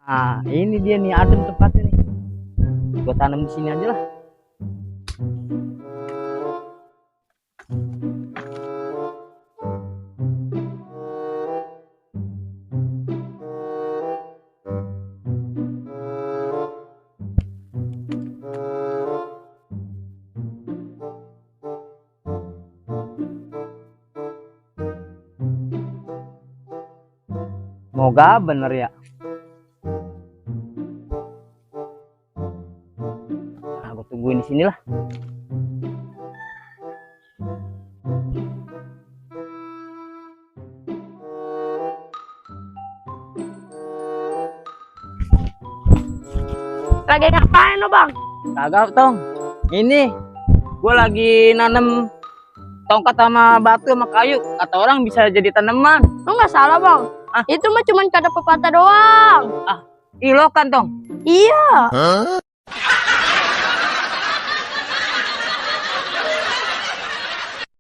Nah, ini dia nih, adem tempatnya nih. Gua tanam di sini aja lah. Semoga bener ya. Nah, gue tungguin di sini lah. Lagi ngapain lo bang? Kagak Tong, ini gue lagi nanem tongkat sama batu sama kayu. Kata orang bisa jadi tanaman. Lo nggak salah bang. Itu mah cuman kata pepatah doang. Ilokan Tong. Iya.